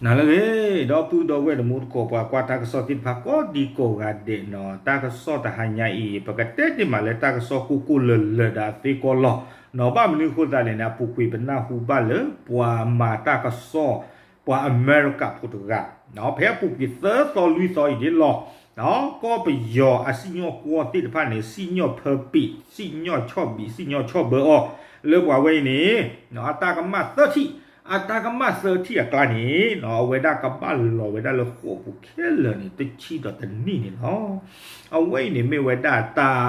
နၤလၢအဂ့ၤ ဒီပုၢ်ဒီဝဲၢ်တံၤသကိး ပှၤကွၢ်တၢ်ကစီၣ်သ့ၣ်တဖၣ်ကိးဒံကိးဂၤဒဲးနီၤ, တၢ်ကစီၣ်တဟါညါအံၤ ပကတဲတ့ၢ်မးလၢတၢ်ကစီၣ်ကိၢ်ကိၢ်လၢၤလၢၤဒီးအသ့ကိးလီၤ. နီၤ ဘၣ်မနုၤအဃိသတးလဲၣ်န့ၣ် အပူၤကွံာ်ပနၢ်ဟူဘၣ်လၢ ပှၤမၤတၢ်ကစီၣ် ပှၤအမဲရကၤဖိတဂၤ ဖဲအပူၤကွံာ်သၢသီလွံၢ်သီအံၤန့ၣ်လီၤ. ကီၢ်ပယီၤအစံၣ်ညီၣ်ကွီၢ်သ့ၣ်တဖၣ်န့ၣ် စံၣ်ညီၣ်ဖၢပံာ် စံၣ်ညီၣ်ဆီၣ်ဘံး စံၣ်ညီၣ်ဆီၣ်ဘၢအီၤ လၢပှၤဝဲအံၤန့ၣ် အတၢ်ကမၣ်သၢထံၣ်, အတၢ်ကမၣ်သၢထံၣ်အကျါန့ၣ် အဝဲဒၣ်ကဘၣ်လီၤဝဲဒၣ်လၢဃိာ်ပူၤခဲလၢာ်န့ၣ် တဆံဒီးတနံၣ်န့ၣ်လီၤ. အဝဲအံၤန့ၣ်မ့ၢ်ဝဲဒၣ်တၢ်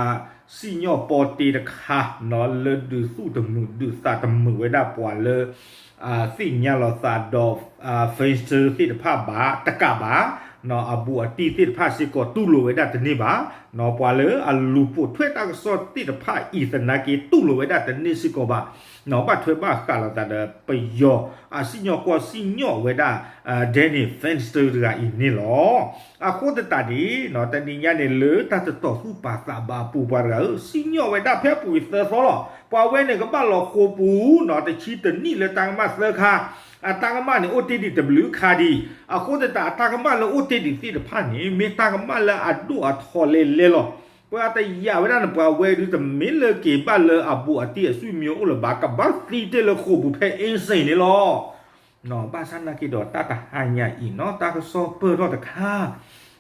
စံၣ်ညီၣ်ပီတ့တခါ လၢဒုးသူၣ်တမုာ်ဒုးသးတမုာ်ဝဲဒၣ်ပှၤလၢ သ့ၣ်ညါလီၤသးဒီး Fenster သ့ၣ်တဖၣ်ဘၣ် တကးဘၣ် အဘူးအတံၢ်သ့ၣ်တဖၣ်စ့ၢ်ကီးတူၢ်လိာ်ဝဲဒၣ်တန့ၢ်ဘၣ်, ပှၤလၢအလူၤပိာ်ထွဲတၢ်ကစီၣ်သ့ၣ်တဖၣ်အံၤသနာ်က့တူၢ်လိာ်ဝဲဒၣ်တန့ၢ်စ့ၢ်ကီးဘၣ်, ဘၣ်ထွဲဘၣ်ဃးလိာ်သးဒီးပယီၤအစံၣ်ညီၣ်ကွီၢ်စံၣ်ညီၣ်ဝဲဒၣ် Danny Fenster တဂၤအံၤန့ၣ်လီၤ. အဃိသတးန့ၣ် တနံၤညါန့ၣ် လၢတၢ်တတီၢ်သူၣ်ပာ်သးဘၣ်အပူၤ ပှၤတဂၤဧၢ စံၣ်ညီၣ်ဝဲဒၣ်ဖဲအပူၤကွံာ်သၢသီလီၤ. ပှၤဝဲန့ၣ်ကဘၣ်လီၤဃိာ်ပူၤနီၤ တဆံတနံၣ်လၢတၢ်ကမၣ်သၢခါ, အတၢ်ကမၣ်န့ၣ် အိၣ်တ့ၢ်ဒံးတဘျုးခါဒံး, အဃိသတးအတၢ်ကမၣ်လၢအိၣ်တ့ၢ်ဒံးသ့ၣ်တဖၣ်န့ၣ် မ့ၢ်တၢ်ကမၣ်လၢအဒိၣ်အထီလဲၤလဲၤလီၤ. ပှၤတယာ်ဝဲဒၣ်န့ၣ် ပှၤဝဲဒုးတမ့ၢ်လၢက့ၤဘၣ်လၢအဘူးအတံၢ်အစူၣ်မံၤအိၣ်လၢၤဘၣ်, ကဘၣ်သံတ့ၢ်လၢဃိာ်ပူၤဖဲအ့စ့ၣ်န့ၣ်လီၤ. ဘၣ်ဆၣ်နာ်က့ဒီးတၢ်တဟါညါအံၤနီၤ တၢ်ကစီၣ်ပၢၢ်ထီၣ်တခါ,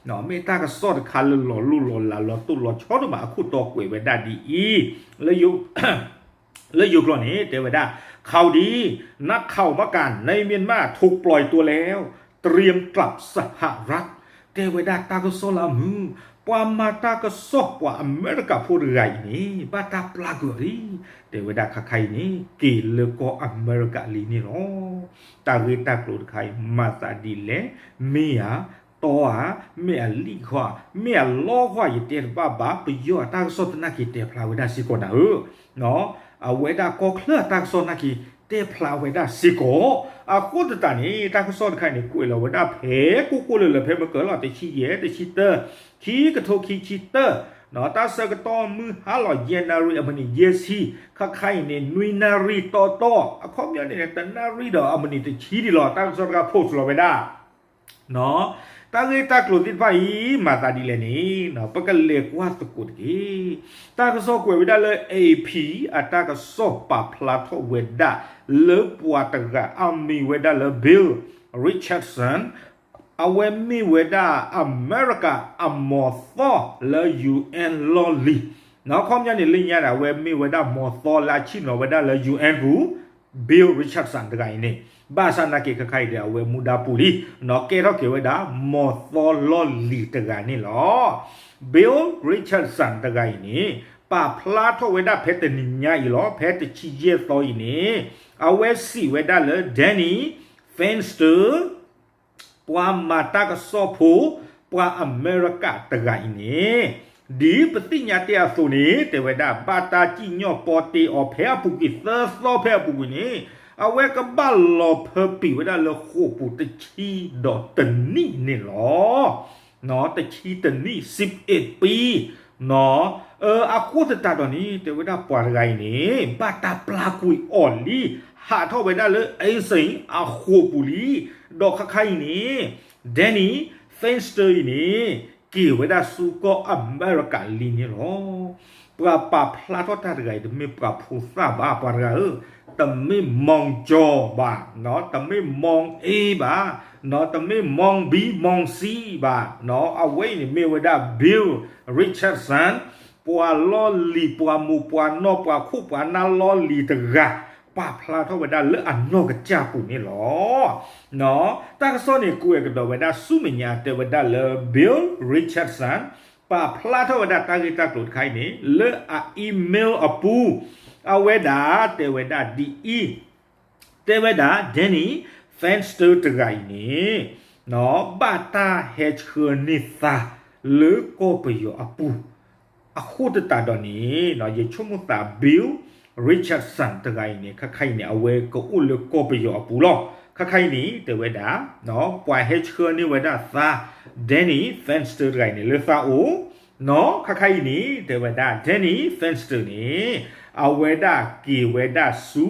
မ့ၢ်တၢ်ကစီၣ်တခါလၢလီၤလိၢ်လီၤလးလီၤတိၢ်လီၤဆီဒိၣ်မး အခိၣ်တီကွဲးဝဲဒၣ်ဒ်အံၤ, လၢယိၤကျိာ်န့ၣ် တဲဝဲဒၣ် ข่าวดี นักข่าวเมียนมาถูกปล่อยตัวแล้ว เตรียมกลับสหรัฐ တဲဝဲဒၣ်တၢ်ကစီၣ်လၢအမုာ်, ပှၤမၤတၢ်ကစီၣ်ပှၤအမဲရကၤဖိတဂၤအံၤန့ၣ် ဘၣ်တၢ်ပျၢ်ကွံာ်အီၤလံ, တဲဝဲဒၣ်ခါခါအံၤန့ၣ် က့ၤလၢကီၢ်အမဲရကၤလံန့ၣ်လီၤ. တၢ်ဂ့ၢ်တၢ်ကျိၤတခါအံၤ မၤသးဒ်လဲၣ်, မ့ၢ်ဧါ, တီဧါ, မ့ၢ်အလံၣ်ဃီဧါ, မ့ၢ်အလီဃီဧါ ယတဲတဘၣ်ဘၣ်, ပယီၤအတၢ်ကစီၣ်သနာ်က့တဲဖျါဝဲဒၣ်စ့ၢ်ကီးနၤဧၢ အဝဲဒၣ်ကီၢ်ချၢအတၢ်ကစီၣ်နာ်က့ တဲဖျါဝဲဒၣ်စ့ၢ်ကီး, အဃိသတးန့ၣ် တၢ်ကစီၣ်တခါအံၤန့ၣ် ကွဲးလီၤဝဲဒၣ်ဖဲကိၢ်ကိၢ်လၢၤလၢၤဖဲမ့ၢ်ကၢၢ်လီၤ တဆံယဲၢ် တဆံတၢ ခံကထိခံဆံတၢ တၢ်ဆၢကတီၢ်မုၢ်ဟါလီၤ ယဲၢ်နၣ်ရံၣ်အမံးနံးယဲၢ်ဆံ, ခါခါအံၤန့ၣ် နွံနၣ်ရံၣ်တီတီ, အခီပညီန့ၣ် တနၣ်ရံၣ်ဒီးအမံးနံးတဆံဒံးလီၤ, တၢ်ကစီၣ်တခါ post လီၤဝဲဒၣ် တၢ်ဂ့ၢ်တၢ်ကျိၤသ့ၣ်တဖၣ်အံၤ မၤသးဒ်လဲၣ်န့ၣ် ပကလဲၤကွၢ်သကိးတက့ၢ်. တၢ်ကစီၣ်ကွဲးဝဲဒၣ်လၢ AP အတၢ်ကစီၣ်ပာ်ဖျါထီၣ်ဝဲဒၣ် လၢပှၤတဂၤအမံၤဝဲဒၣ်လၢ Bill Richardson အဝဲမ့ၢ်ဝဲဒၣ်အမဲရကၤအမီၤသီလၢ UN လီၢ်လံၤ, ခီပညီန့ၣ် လၢညါန့ၣ် အဝဲမ့ၢ်ဝဲဒၣ်မီၤသီလၢအဆ့ၣ်နီၤဝဲဒၣ်လၢ UN ပူၤ Bill Richardson တဂၤအံၤန့ၣ် ဘၣ်ဆၣ်နာ်က့ခါခါအံၤဒီး အဝဲမူဒါပူၤလံ, ကဲထီၣ်က့ၤဝဲဒၣ် မီၤသီလီၢ်လံၤတဂၤန့ၣ်လီၤ. Bill Richardson တဂၤအံၤန့ၣ် ပာ်ဖျါထီၣ်ဝဲဒၣ်ဖဲတနံၤညါအံၤလီၤ, ဖဲတဆံယဲၢ်သီအံၤန့ၣ် အဝဲစံးဝဲဒၣ်လၢ Danny Fenster ပှၤမၤတၢ်ကစီၣ်ဖိ ပှၤအမဲရကၤတဂၤအံၤန့ၣ် ဒ်ပသ့ၣ်ညါတ့ၢ်အသိးန့ၣ် တဲဝဲဒၣ် ဘၣ်တၢ်စံၣ်ညီၣ်ပီတ့အီၤဖဲအပူၤကွံာ်သၢသီဖဲအပူၤကွံာ်န့ၣ် အဝဲကဘၣ်လီၤဖၢပံာ်ဝဲဒၣ်လၢဃိာ်ပူၤတဆံဒီးတနံၣ်န့ၣ်လီၤ. တဆံတနံၣ် စံးပ့းပံ အဃိသတးဒီးန့ၣ် တဲဝဲဒၣ်ပှၤတဂၤအံၤန့ၣ် ဘၣ်တၢ်ပျၢ်ကွံာ်အီၤလံ, ဟးထီၣ်ဝဲဒၣ်လၢ အ့စ့ၣ် အဃိာ်ပူၤလံ, ဒီးခါခါအံၤန့ၣ် Danny Fenster အံၤန့ၣ် က့ၤဝဲဒၣ်ဆူကီၢ်အမဲရကၤလံန့ၣ်လီၤ. ပှၤပာ်ဖျါထီၣ်တၢ်တဂၤအံၤ တမ့ၢ်ပှၤဖိသၣ်ဘၣ် ပှၤတဂၤဧၢ, တမ့ၢ် မီၣ်ကၠီၣ် ဘၣ်, တမ့ၢ် မီၣ်အ့ ဘၣ်, တမ့ၢ် မီၣ်ဘံ မီၣ်စံ ဘၣ်, အဝဲအံၤန့ၣ်မ့ၢ်ဝဲဒၣ် Bill Richardson ပှၤလီၢ်လံၤ ပှၤမိၢ်ပှၤနီၢ် ပှၤခိၣ်ပှၤနၢ်လီၢ်လံၤတဂၤ ပာ်ဖျါထီၣ်ဝဲဒၣ်လၢအနီၢ်ကစၢ်ပူၤန့ၣ်လီၤ. တၢ်ကစီၣ်န့ၣ် ကွဲးကဒီးဝဲဒၣ်ဆူမဲာ်ညါ တဲဝဲဒၣ်လၢ Bill Richardson ပာ်ဖျါထီၣ်ဝဲဒၣ်တၢ်ဂ့ၢ်တၢ်ကျိၤတခါအံၤန့ၣ် လၢအ email အပူၤ, အဝဲဒၣ်တဲဝဲဒၣ်ဒ်အံၤ, တဲဝဲဒၣ် Danny Fenster တဂၤအံၤန့ၣ် ဘၣ်တၢ်ဟဲဆှၢန့ၢ်သါလၢကီၢ်ပယီၤအပူၤ အဃိသတးဒီးန့ၣ် ယဆိကမိၣ်သး Bill Richardson တဂၤအံၤန့ၣ် ခါခါအံၤန့ၣ် အဝဲကအိၣ်လၢကီၢ်ပယီၤအပူၤလီၤ. ခါခါအံၤန့ၣ် တဲဝဲဒၣ် ပှၤဟဲဆှၢန့ၢ်ဝဲဒၣ်သါ Danny Fenster တဂၤအံၤန့ၣ် လၢသးအိၣ်, ခါခါအံၤန့ၣ် တဲဝဲဒၣ် Danny Fenster န့ၣ် အဝဲဒၣ်က့ၤဝဲဒၣ်ဆူ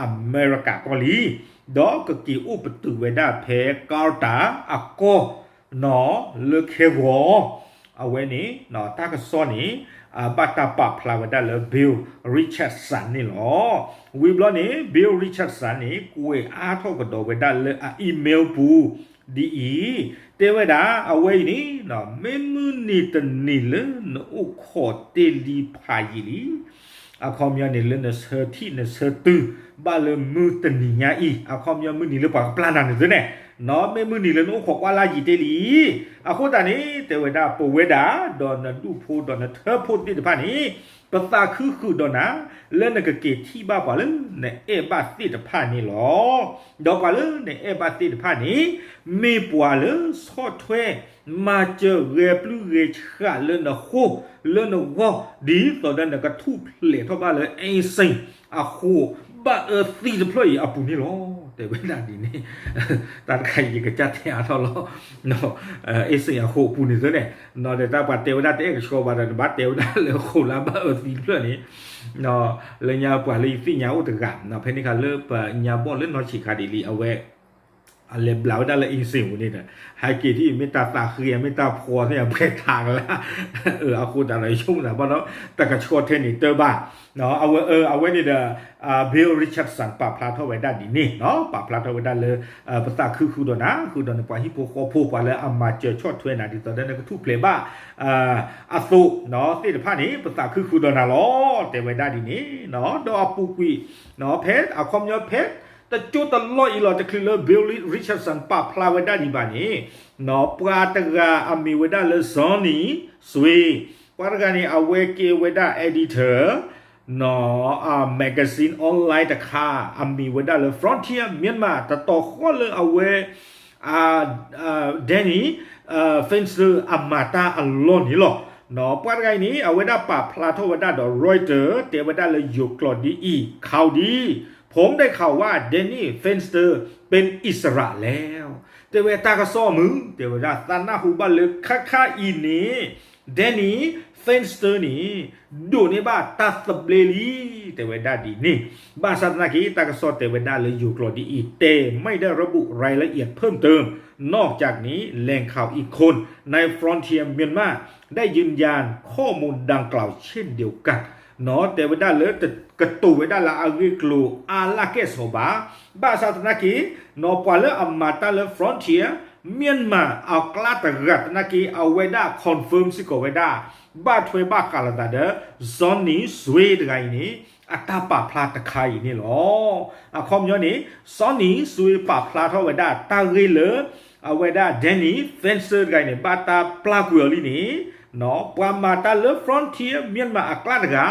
အမဲရကၤကီၢ်လံ ဒီးကက့ၤအိၣ်ပတုာ်ဝဲဒၣ်ဖဲ Qatar အကီၢ် နီၣ် လၢခဲဂီၤ အဝဲန့ၣ် တၢ်ကစီၣ်န့ၣ် ဘၣ်တၢ်ပာ်ဖျါဝဲဒၣ်လၢ Bill Richardson န့ၣ်လီၤ. ဝံၤဘျီန့ၣ် Bill Richardson န့ၣ် ကွဲးအါထီၣ်ကဒီးဝဲဒၣ်လၢအ email ပူၤ ဒ်အံၤ, တဲဝဲဒၣ် အဝဲအံၤန့ၣ် မ့ၢ်မုၢ်နံၤတနံၤလၢနအိၣ်ခိးတ့ၢ်လံဖးယံာ်လံ အခီပညီန့ၣ် လၢနဆၢထံၣ်နဆၢတုၤ ဘၣ်လၢမုၢ်တနံၤညါအံၤ, အခီပညီမုၢ်နံၤလၢပှၤကပျၢ်နၤန့ၣ်သ့န့ၣ်, နီၣ် မ့ၢ်မုၢ်နံၤလၢနအိၣ်ခိးကွၢ်လၢ်ယံာ်တ့ၢ်လံ. အဃိသတးန့ၣ် တဲဝဲဒၣ် ပဝဲဒၣ် ဒီးနဒူၣ်ဖိဒီးနထၢဖိသ့ၣ်တဖၣ်န့ၣ် ပသးခုဃုာ်ဒီးနၤ လၢနကက့ၤထံၣ်ဘၣ်ပှၤလၢနအဲၣ်ဘၣ်သ့ၣ်တဖၣ်န့ၣ်လီၤ. ဒီးပှၤလၢနအဲၣ်ဘၣ်သ့ၣ်တဖၣ်န့ၣ် မ့ၢ်ပှၤလၢဆီၣ်ထွဲ မၤစၢၤဂဲၤပျုၢ်ဂဲၤဆှးလၢနဃိ လၢနဂီၢ် ဒ်သိးဒီးနကထူၣ်ဖျဲးထီၣ်ဘၣ်လၢ အ့စ့ၣ် အဃိး ဘၣ်အၢသံတဖျၢၣ်အံၤအပူၤန့ၣ်လီၤ. တဲဝဲဒၣ်ဒ်န့ၣ် တၢ်တခါအံၤယကစၢ်တဲအါထီၣ်လီၤ အ့စ့ၣ်အဃိးအပူၤန့ၣ်သ့န့ၣ်, နီၣ် ဒီးတၢ်ပှၤတဲဝဲဒၣ်တအဲၣ်ကဆှီဘၣ်ဒီး နဘၣ်တဲဝဲဒၣ်လၢအဃိးလၢအဘၣ်အၢသံတဖျၢၣ်န့ၣ်, နီၣ် လၢညါပှၤလၢယသ့ၣ်ညါအိၣ်တဂၤ နီၣ် ဖဲန့ၣ်အခါလၢပညါဘီၣ်လၢနီၢ်ဆံးခါဒ်လံ အဝဲ အလဲၤဘျးဝဲဒၣ်လၢအ့စ့ၣ်ပူၤန့ၣ်ဒီး ဟဲက့ၤထံၣ် မ့ၢ်တၢ်သးဃ့ မ့ၢ်တၢ်ဖှီၣ်န့ၣ် အပှဲၤထးကလါ, အဃိသတးဒီး ယဆိကမိၣ်သးဘၣ်ဒီး တကဆှီထဲန့ၣ်တၢ်ဘၣ်, အဝဲ အဝဲန့ၣ်ဒီး Bill Richardson ပာ်ဖျါထီၣ်ဝဲဒၣ်ဒ်န့ၣ်, နီၣ် ပာ်ဖျါထီၣ်ဝဲဒၣ်လၢ ပသးခုဃုာ်ဒီးနၤ ဃုာ်ဒီးနပှၤဟံၣ်ဖိဃီဖိ ပှၤလၢအမၤစၢၤဆီၣ်ထွဲနၤ ဒ်သိးဒီးနကထူၣ်ဖျဲးဘၣ် အသိး နီၣ် သ့ၣ်တဖၣ်န့ၣ် ပသးခုဃုာ်ဒီးနၤလီၤ. တဲဝဲဒၣ်ဒ်န့ၣ် နီၣ် ဒီးအပူၤကွံာ် နီၣ် ဖဲအခီပညီဖဲ တကၠိတလီၢ်အံၤလီၤ တချုးလၢ Bill Richardson ပာ်ဖျါဝဲဒၣ်ဒံးဘၣ်န့ၣ်, နီၣ် ပှၤတဂၤအမံၤဝဲဒၣ်လၢ Johnny Swe, ပှၤတဂၤန့ၣ် အဝဲကဲဝဲဒၣ် editor နီၣ် အ magazine online တခါ အမံၤဝဲဒၣ်လၢ Frontier Myanmar တတီၤဃီလၢအဝဲ Danny Fenster အမၤတၢ်အလီၢ်န့ၣ်လီၤ. နီၣ် ပှၤတဂၤအံၤန့ၣ် အဝဲဒၣ်ပာ်ဖျါထီၣ်ဝဲဒၣ်ဒီး Reuters တဲဝဲဒၣ်လၢယိၤကျိာ်ဒ်အံၤ, ข่าวดี ผมได้ข่าวว่า Danny Fenster เป็นอิสระแล้ว တဲဝဲတၢ်ကစီၣ်မုၢ် တဲဝဲဒၣ် သးနၢ်ဟူဘၣ်လၢခါခါအံၤန့ၣ် Danny Fenster န့ၣ် ဒိးန့ၢ်ဘၣ်တၢ်သဘျ့လံ တဲဝဲဒၣ်ဒ်န့ၣ်, ဘၣ်ဆၣ်သနာ်က့ တၢ်ကစီၣ်တဲဝဲဒၣ်လၢယိၤကျိာ်ဒ်အံၤ แต่ไม่ได้ระบุรายละเอียดเพิ่มเติม นอกจากนี้แหล่งข่าวอีกคนใน Frontier Myanmar ได้ยืนยันข้อมูลดังกล่าวเช่นเดียวกัน နီၣ် တဲဝဲဒၣ်လၢ ကတိၤဝဲဒၣ်လၢအဂ့ၢ်ကျိၤအါလၢကဲၣ်ဆိးဘၣ်, ဘၣ်ဆၣ်သနာ်က့ နီၣ် ပှၤလၢအမၤတၢ်လၢ Frontier Myanmar အကျါတဂၤသနာ်က့ အဝဲဒၣ် confirm စ့ၢ်ကီးဝဲဒၣ် ဘၣ်ထွဲဘၣ်ဃးလိာ်သးဒီး Johnny Swe တဂၤအံၤန့ၣ် အတၢ်ပာ်ဖျါတခါအံၤန့ၣ်လီၤ. အခီပညီန့ၣ် Johnny Swe ပာ်ဖျါထီၣ်ဝဲဒၣ်တၢ်ဂ့ၢ်လၢ အဝဲဒၣ် Danny Fenster တဂၤအံၤန့ၣ် ဘၣ်တၢ်ပျၢ်ကွံာ်အီၤလံန့ၣ် နီၣ် ပှၤမၤတၢ်လၢ Frontier Myanmar အကျါတဂၤ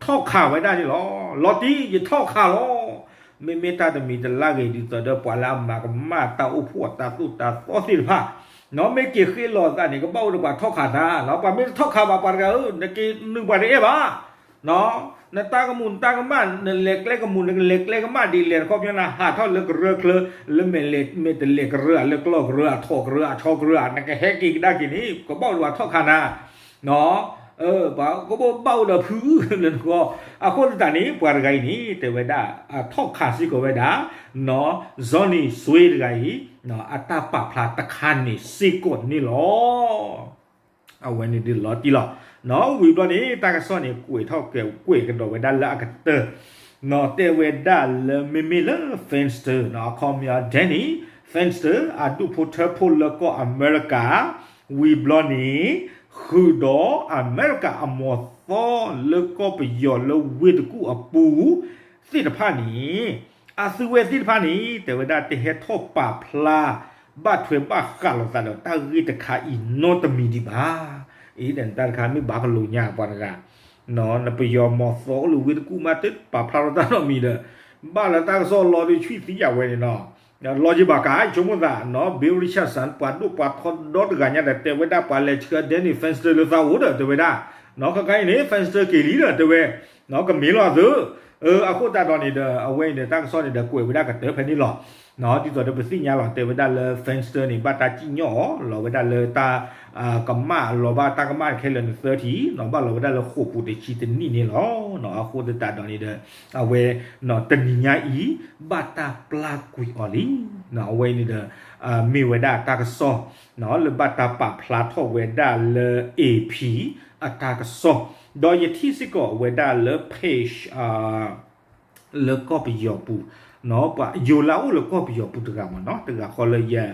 ထီၣ်ခးဝဲဒၣ်န့ၣ်လီၤ. လီၤတံၢ် ယထီၣ်ခးလီၤ. မ့မ့ၢ်တၢ်တမံၤတလၢ်ဂ့ၤ ဒ်သိးဒီးပှၤလၢအမၤကမၣ်တၢ်အိၣ်ဖှိၣ်အတၢ်သိၣ်တၢ်သီသ့ၣ်တဖၣ်, နီၣ် မ့ၢ်က့ၤဃ့လီၤသးန့ၣ် ကဘၣ်အိၣ်ဒီးပှၤထီၣ်ခးနၤ, နီၣ် ပှၤမ့ၢ်တထီၣ်ခးဘၣ်ပှၤတဂၤဧၢ နက့ၤနုာ်ပှၤတအဲၣ်ဘၣ် နီၣ် နတၢ်ကမူၤနတၢ်ကမၣ် နလဲၤကျဲကမူၤ နကလဲၤကျဲကမၣ်ဒ်လဲၣ် တခီပညီနၤ ဟးထီၣ်လၢကရၢချၢ လၢမဲာ်လဲၤမဲာ်တလဲၤကရၢဧါ လၢကျီၢ်ကရၢဧါ ထိးကရၢဧါ ဆီကရၢဧါ နကဟဲက့ၤကဒါက့ၤန့ၣ် ကဘၣ်အိၣ်ဒီးပှၤထီၣ်ခးနၤ နီၣ် ပှၤကဘၣ်ဘၣ်အိၣ်ဒီးဖုလၢနဂီၢ်. အဃိသတးန့ၣ် ပှၤတဂၤအံၤန့ၣ် တဲဝဲဒၣ် ထီၣ်ခးစ့ၢ်ကီးဝဲဒၣ် နီၣ် Johnny Swe တဂၤအံၤ နီၣ် အတၢ်ပာ်ဖျါတခါန့ၣ်စ့ၢ်ကီးန့ၣ်လီၤ. အဝဲန့ၣ်ဒ်လီၤတံၢ်လီၤ. နီၣ် ဝံၤဘျီန့ၣ် တၢ်ကစီၣ်န့ၣ် ကွဲးထီၣ်ကဲ ကွဲးကဒီးဝဲဒၣ်လၢအကတၢၢ် နီၣ် တဲဝဲဒၣ်လၢမ့မ့ၢ်လၢ Fenster နီၣ် အခီပညီ Danny Fenster အဒူၣ်ဖိထၢဖိလၢကီၢ်အမဲရကၤ ဝံၤဘျီန့ၣ် ဃုာ်ဒီးအမဲရကၤအမီၤသီလၢကီၢ်ပယီၤလၢဝ့ၢ်တကူၣ်အပူၤသ့ၣ်တဖၣ်န့ၣ် အသုဝဲသ့ၣ်တဖၣ်န့ၣ် တဲဝဲဒၣ်တဟဲထီၣ်ပာ်ဖျါ ဘၣ်ထွဲဘၣ်ဃးလိာ်သးဒီးတၢ်ဂ့ၢ်တခါအံၤနီတမံၤဒံးဘၣ်. အံၤ တၢ်တခါမ့ၢ်ဘၣ်ကလိာ်ညါပှၤတဂၤ နီၣ် နပယီၤမီၤသီအိၣ်လၢဝ့ၢ်တကူၣ်မး တပာ်ဖျါထီၣ်တၢ်နီတမံၤဒီး ဘၣ်လၢတၢ်ကစီၣ်လီၤဒုးဆှံသံယၤဝဲန့ၣ်နီၣ် လီၤယံၤဘၣ်ကး ဆိကမိၣ်သး နီၣ် Bill Richardson ပှၤဒိၣ်ပှၤထီဒီတဂၤညါဒီး တဲဝဲဒၣ်ပှၤလဲၤဆှၢ Danny Fenster လၢသးအိၣ်ဒီး တဲဝဲဒၣ် နီၣ် ခဲခါအံၤန့ၣ် Fenster က့ၤလံဒီးတဲဝဲ နီၣ် ကမ့ၢ်လီၤသု အဃိသတးဒီးန့ၣ်ဒီး အဝဲအံၤန့ၣ် တၢ်ကစီၣ်န့ၣ်ဒီးကွဲးဝဲဒၣ်ကတၢၢ်ဖဲန့ၣ်လီၤ. နီၣ် ဒ်သိးဒီးပသ့ၣ်ညါလီၤ တဲဝဲဒၣ်လၢ Fenster န့ၣ် ဘၣ်တၢ်စံၣ်ညီၣ်အီၤ လီၤဝဲဒၣ်လၢတၢ် ကမၣ်လီၤဘၣ်တၢ်ကမၣ်ခဲလၢာ်န့ၣ်သၢထံၣ်နီၤ ဘၣ်လီၤဝဲဒၣ်လၢဃိာ်ပူၤတဆံတနံၣ်န့ၣ်လီၤ. အဃိသတးဒီးန့ၣ်ဒီး အဝဲ တနံၤညါအံၤ ဘၣ်တၢ်ပျၢ်ကွံာ်အီၤလံ. အဝဲန့ၣ်ဒီး မ့ၢ်ဝဲဒၣ်တၢ်ကစီၣ် လၢဘၣ်တၢ်ပာ်ဖျါထီၣ်ဝဲဒၣ်လၢ AP အတၢ်ကစီၣ် ဒီးယထံၣ်စ့ၢ်ကီးအဝဲဒၣ်လၢ page လၢကီၢ်ပယီၤပူၤ ပှၤယိၤလၢအအိၣ်လၢကီၢ်ပယီၤပူၤတဂၤမ့ၢ်နီၤ တဂၤဃီလၢယ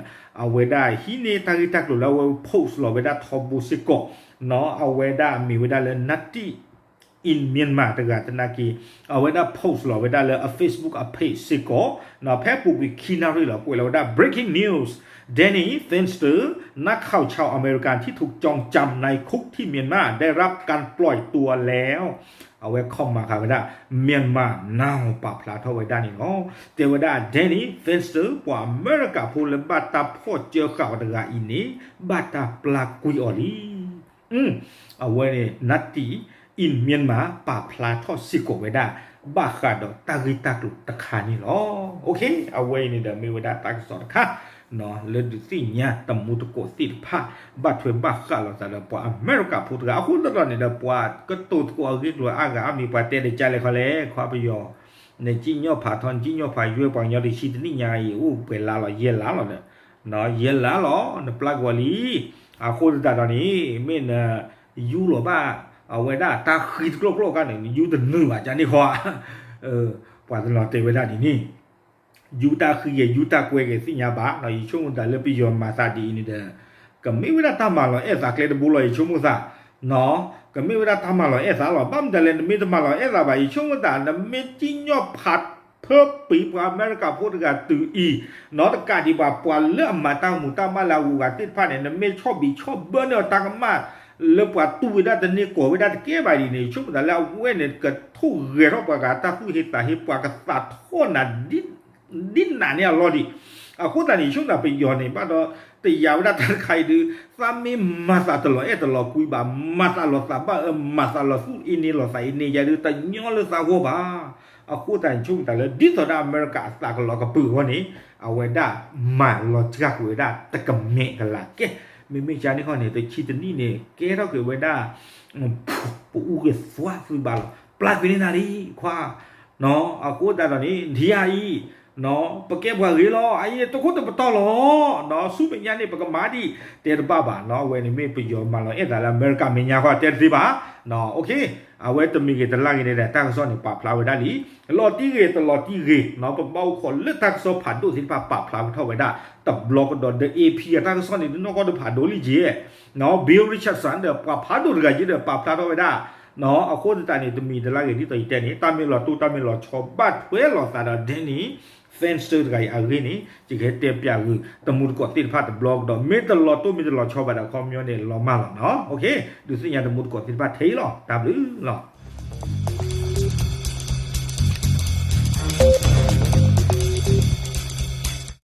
အဝဲဒၣ်ဟံးန့ၢ်တၢ်ဂ့ၢ်တၢ်ကျိၤလၢအဝဲ post လီၤဝဲဒၣ်ထီဘိစ့ၢ်ကီး အဝဲဒၣ်မ့ၢ်ဝဲဒၣ်လၢ Native in Myanmar တဂၤသနာ်က့ အဝဲဒၣ် post လီၤဝဲဒၣ်လၢအ Facebook အ page စ့ၢ်ကီး ဖဲပူၤကွံာ်ခံနၣ်ရံၣ်လီၤ ကွဲးလီၤဝဲဒၣ် breaking news Danny Fenster นักข่าวชาวอเมริกันที่ถูกจองจำในคุกที่เมียนมาได้รับการปล่อยตัวแล้ว အဝဲ comment ဃာ်ဝဲဒၣ် Myanmar Now ပာ်ဖျါထီၣ်ဝဲဒၣ်န့ၣ်လီၤ. တဲဝဲဒၣ် Danny Fenster ပှၤအမဲရကၤဖိလၢဘၣ်တၢ်ဖီၣ်စၢဃာ်အီၤတဂၤအံၤန့ၣ် ဘၣ်တၢ်ပျၢ်ကွံာ်အီၤလံ. အဝဲန့ၣ် Native in Myanmar ပာ်ဖျါထီၣ်စ့ၢ်ကီးဝဲဒၣ် ဘၣ်ဃးဒီးတၢ်ဂ့ၢ်တၢ်ကျိၤတခါန့ၣ်လီၤ. အဝဲအံၤန့ၣ်ဒီးမ့ၢ်ဝဲဒၣ်တၢ်ကစီၣ်တခါ လၢဒုးသ့ၣ်ညါတမူတကိးသ့ၣ်တဖၣ် ဘၣ်ထွဲဘၣ်ဃးလိာ်သးဒီးပှၤအမဲရကၤဖိတဂၤ အဃိသတးဒီးန့ၣ်ဒီး ပှၤကတိၤသကိးအဂ့ၢ်ကျိၤအါဂၤအါမံၤ ပှၤတဲတကါလဲၣ်ခီလဲၣ် ခွါပယီၤ နစံၣ်ညီၣ်ဖးထီ နစံၣ်ညီၣ်ဖးယွဲၢ် ပှၤကညီတဆံတနံၣ်ညါအံၤ အိၣ်ပှဲၤလါလီၤ ယဲၢ်လါလီၤဒီး ယဲၢ်လါလီၤ နပျၢ်ကွံာ်အီၤလံ. အဃိသတးဒီးန့ၣ် မ့ၢ်န ယူလီၤဘၣ် အဝဲဒၣ်တၢ်ဃံတကျိာ်ကျိာ်ခါန့ၣ် နယူတနုာ်ဘၣ် ကန့ၣ်ဃီ ပှၤတနီၤတဲဝဲဒၣ်န့ၣ်န့ၣ် ယူတၢ်ဃံဂ့ၤ ယူတၢ်ကွဲဂ့ၤ သ့ၣ်ညါဘၣ်နီၤ ယဆိကမိၣ်သးလၢပယီၤမၤသးဒ်အံၤန့ၣ်ဒီး ကမ့ၢ်ဝဲဒၣ်တၢ်မၤလီၤအဲၣ်သးကျဲတဘိလီၤ ယဆိကမိၣ်သး ကမ့ၢ်ဝဲဒၣ်တၢ်မၤလီၤအဲၣ်သးလီၤ ဘၣ်မတၤလဲၣ် နမ့ၢ်တမၤလီၤအဲၣ်သးဘၣ် ယဆိကမိၣ်သး နမ့ၢ်စံၣ်ညီၣ်ဖးဖၢပံၤပှၤအမဲရကၤဖိတဂၤတုၤအံၤ နီတကးဒံးဘၣ် ပှၤလၢအမၤတၢ်မူးတၢ်မၤလၢအဂုၤအဂၤသ့ၣ်တဖၣ်န့ၣ် နမ့ၢ်ဆီၣ်ဘံးဆီၣ်ဘၢန့ၢ်အီၤတၢ်ကမၣ် လၢပှၤတူၢ်ဝဲဒၣ်တန့ၢ်ကီၢ်ဝဲဒၣ်တကဲဘၣ်ဒ်န့ၣ် ယဆိကမိၣ်သးလၢအဝဲန့ၣ် ကထိၣ်ဂဲၤထီၣ်ပှၤဂၤတၢ်သူၣ်ဟ့သးဟ့ ပှၤကသးထီၣ်နၤ ဒ်နၤန့ၣ်အလီၢ်ဒံး အဃိသတးန့ၣ် ယဆိကမိၣ်သးပယီၤန့ၣ် ဘၣ်ဒီး တယာ်ဝဲဒၣ်တၢ်တခါအံၤဒုး သးမ့ၢ်မၤသးတလီၤအဲၣ်တလီၤကွံဘၣ် မၤသးလီၤသးဘၣ်အၢ မၤသးလီၤသူၣ်အ့န့ၢ်လီၤသးအ့န့ၢ်ယၤဒုး တညီလၢသးဂီၢ်ဘၣ်. အဃိသတးန့ၣ် ယဆိကမိၣ်သးလၢ ဒ်သိးဒီးအမဲရကၤအသးကလီၤကပုာ်အဂီၢ်န့ၣ် အဝဲဒၣ်မၤလီၤစှၤကွံာ်ဝဲဒၣ်တကမဲာ်ကလၤကဲ မ့မ့ၢ်ကန့ၣ်ဃီန့ၣ် တဆံတနံၣ်န့ၣ် ကဲထီၣ်က့ၤဝဲဒၣ် ပအူဂ့ၤသွါသုဘၣ်လီၤ ပျၢ်ကွံာ်န့ၢ်နၤလံ ခွါ အဃိသတးဒီးန့ၣ် ဒ်အံၤ ပကဲပှၤဂ့ၤလီၤ အအံၤန့ၣ် တခိၣ်တပတီၢ်လီၤ ဆူမဲာ်ညါန့ၣ် ပကမၤဒ် တဲတဘၣ်ဘၣ်နီၤ အဝဲန့ၣ်မ့ၢ်ပယီၤမၤလီၤအဲၣ်သးလၢအမဲရကၤမဲာ်ညါဃီ တဲတသ့ဘၣ် အဝဲတမံၤဂ့ၤတလါဂ့ၤန့ၣ်ဒီး တၢ်ကစီၣ်န့ၣ် ပာ်ဖျါဝဲဒၣ်လံ လီၤတံၢ်ဂ့ၤတလီၤတံၢ်ဂ့ၤနီၤ ပဘၣ်အိၣ်ခိးလၢတၢ်ကစီၣ်ဖးဒိၣ်သ့ၣ်တဖၣ်ပာ်ဖျါကထီၣ်ဝဲဒၣ် တဘျီကဒီးဒီး AP အတၢ်ကစီၣ်န့ၣ် ဒုးနီၢ်ကီၢ်ဒုးဖးဒိၣ်လံက့ နီၤ Bill Richardson ဒီးပှၤဖးဒိၣ်တဂၤယ့ဒီးပာ်ဖျါထီၣ်ဝဲဒၣ် နီၤ အဃိသတးန့ၣ် တမံၤတလါဂ့ၤဒ်သိးယတဲန့ၣ် တၢ်မ့ၢ်လီၤတိၢ်တၢ်မ့ၢ်လီၤဆီဘၣ်ထွဲလိာ်သးဒီး Danny Fenster တဂၤအံၤအဂ့ၢ်န့ၣ် ယကဟဲတဲပျးဂုာ် တမူတကိးသ့ၣ်တဖၣ်တဘျီကဒီး မ့ၢ်တလီၤတိၢ်မ့ၢ်တလီၤဆီဘၣ်ဒီး အခီပညီန့ၣ် လီၤမၢ်လီၤနီၤ ဒုးသ့ၣ်ညါတမူတကိးသ့ၣ်တဖၣ်ထဲအံၤလီၤ တၢ်ဘျုးလီၤ.